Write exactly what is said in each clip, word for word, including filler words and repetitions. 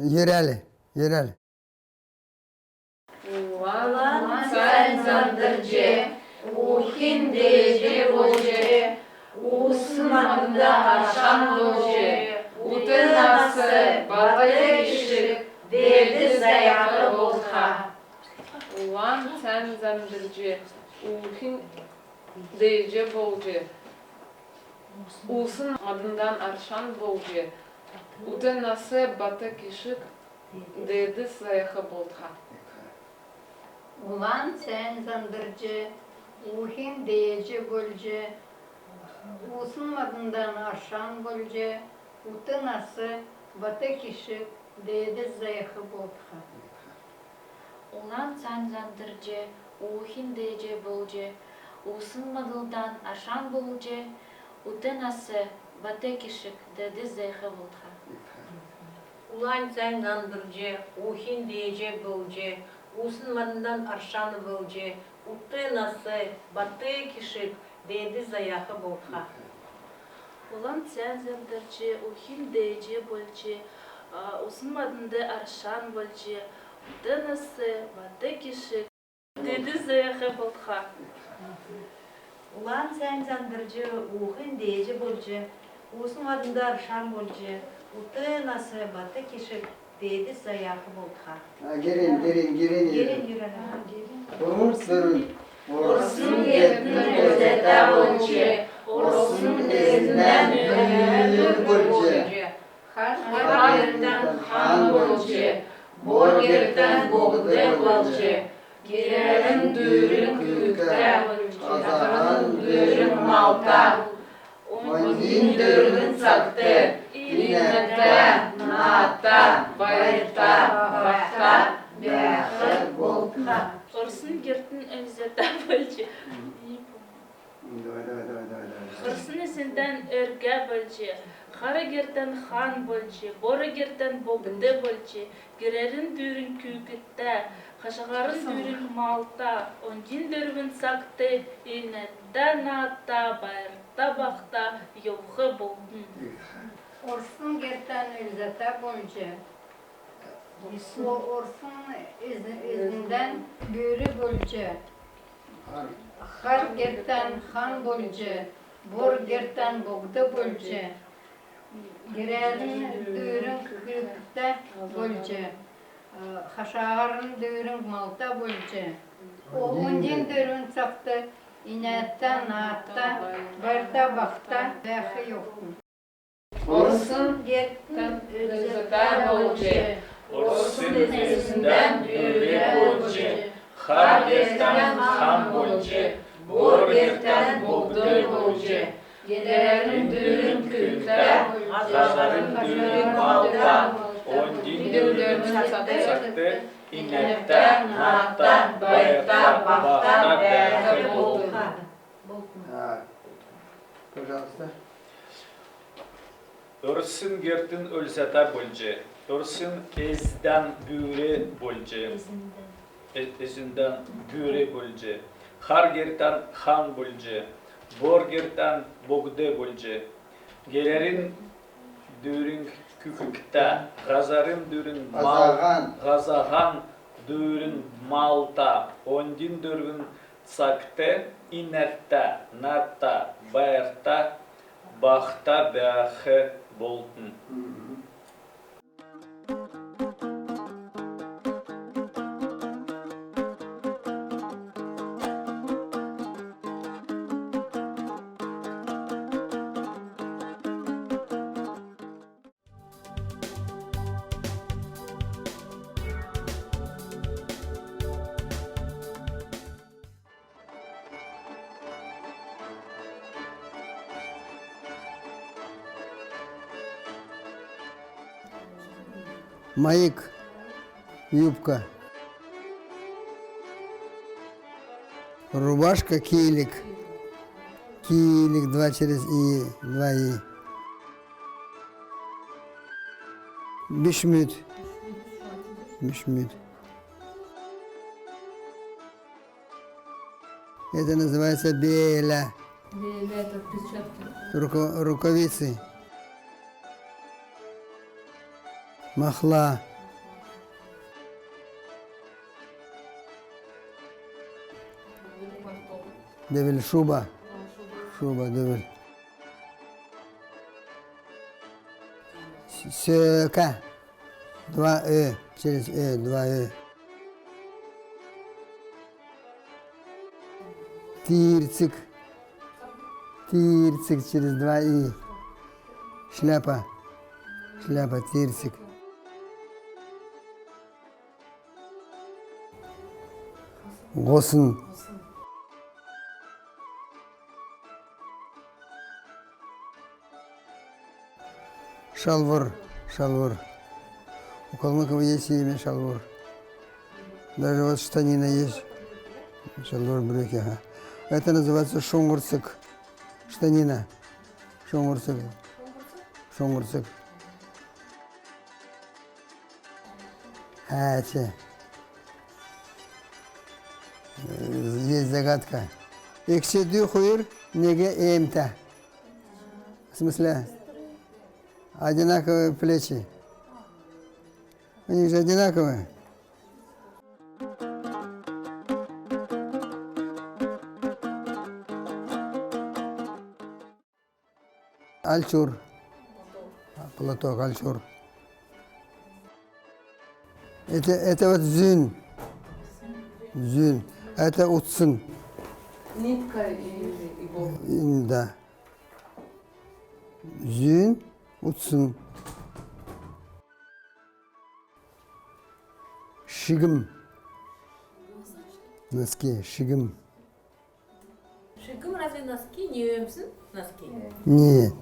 Йөрәл, йөрәл. Улан цәәнь зандр җ, уухинь дееҗ болҗ, уусн маднд аршан болҗ, ут нас бат кишг деед заях болтха. Улан цәәнь зандр җ, уухинь дееҗ болҗ, уусн маднд аршан болҗ, ут нас бат кишг деед заях болтха. Улан цәәнь зандр җ, уухинь дееҗ болҗ, уусн маднд аршан болҗ, ут нас бат кишг деед заях болтха. Улан цәәнь зандр җ, уухинь дееҗ болҗ, уусн маднд аршан болҗ, ут нас бат кишг деед заях болтха. Улан цәәнь зандр җ, уухинь дееҗ болҗ, уусн маднд аршан болҗ, ут нас бат кишг деед заях болтха. Улан цәәнь зандр җ, уухинь дееҗ болҗ, а, уусн маднд аршан болҗ, ут нас бат кишг деед заях болтха. Улан цәәнь зандр җ, уухинь дееҗ болҗ, уусн маднд аршан болҗ, ут нас бат кишг деед заях болтха. А, герин, герин, герин. Герин йөрәл. Урмс дөрвн. Орсн гертн өлзәтә болҗ, орсн эздән бүүр болҗ, хар гертән хан болҗ, бор гертән богд болҗ, герәрн дүүрң күүктә, һазаһан дүүрң малта, оньдин дөрвн цагт инәтә, наадта, байрта, бахта бәәх болтха. Орсн гертн өлзәтә болҗ. Давай, давай, давай, давай, давай. Орсн эздән өргә болҗ, хар гертән хан болҗ, бор гертән богд болҗ, герәрн дүүрң күүктә, хашаһарн дүүрң малта, оньдин дөрвн цагт инәтә, наадта, байрта, бахта йовх болтн. Орсн гертән өлзәтә болҗ, орсн эз-, эздән бүүр болҗ, хар гертән хан болҗ, бор гертән богд болҗ, герәрн дүүрң күүктә болҗ, хашаһарн дүүрң малта болҗ, оньдин дөрвн цагт инәтә, наадта, байрта, бахта бәәх йовтн. Орсн гертн өлзәтә болҗ, орсн эздән бүүр болҗ, хар гертән хан болҗ, бор гертән богд болҗ, герәрн дүүрң күүктә, һазаһарн дүүрң малта, оньдин дөрвн цагт инәтә, наадта, байрта, бахта бәәх болтн. Так, пожалуйста. Орсн гертн өлзәтә болҗ, орсн эздән бүүр болҗ, э-, эздән бүүр болҗ, хар гертән хан болҗ, бор гертән богд болҗ, герәрн дүүрң күүктә, һазаһарн дүүрң мал-, һазаһан. Һазаһан дүүрң малта, оньдин дөрвн цагт инәтә, наадта, байрта, бахта бәәх болтн. Мгм. Маяк, юбка. Рубашка, килг. Килг, два через и, два и. Бишмүд. Бишмүд. Это называется беля. Беля, это перчатки. Рука-, рукавицы. Махла. Дөвл, шуба. Шуба, дөвл. С-, сөөкә. Два ө, через ө, два ө. Тиирцг. Тиирцг через два и. Шляпа. Шляпа, тиирцг. Һосн. Шалвр, шалвр. У калмыков есть имя шалвр. Даже вот штанина есть. Шалвр, брюки, ага. Это называется шуңһрцг. Штанина. Шуңһрцг. Шуңһрцг. Хәәч. Э, есть загадка. Икдсәр дүү, хойр, нег ээмтә. В смысле? Одинаковые плечи. Они же одинаковые. Альчур. Платок, альчур. Это, это вот зүн. Зүн. Это утсн. Нитка или иголка? М, да. Зүн, утсн. Шигм. Носки, шигм. Шигм разве носки? Не өөмсн носки? Нет.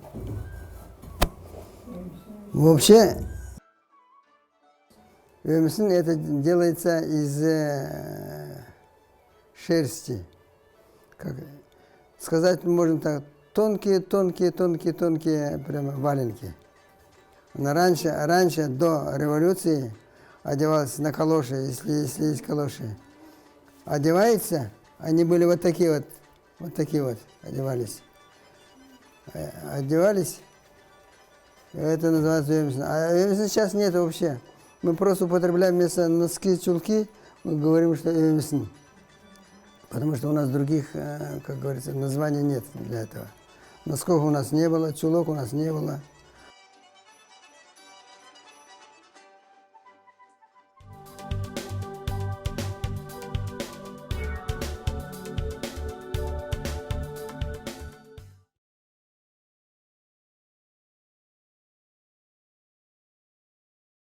Вообще, өөмсн это делается из, э, шерсти. Как сказать можно так, тонкие, тонкие, тонкие, тонкие, прямо валенки. Но раньше, раньше, до революции, одевался на калоши, если, если есть калоши. Одевается, они были вот такие вот, вот такие вот одевались. Э, одевались, это называется өөмсн. А өөмсн сейчас нет вообще. Мы просто употребляем вместо носки, чулки, мы говорим, что өөмсн. Потому что у нас других, э, как говорится, названий нет для этого. Носков у нас не было, чулок у нас не было.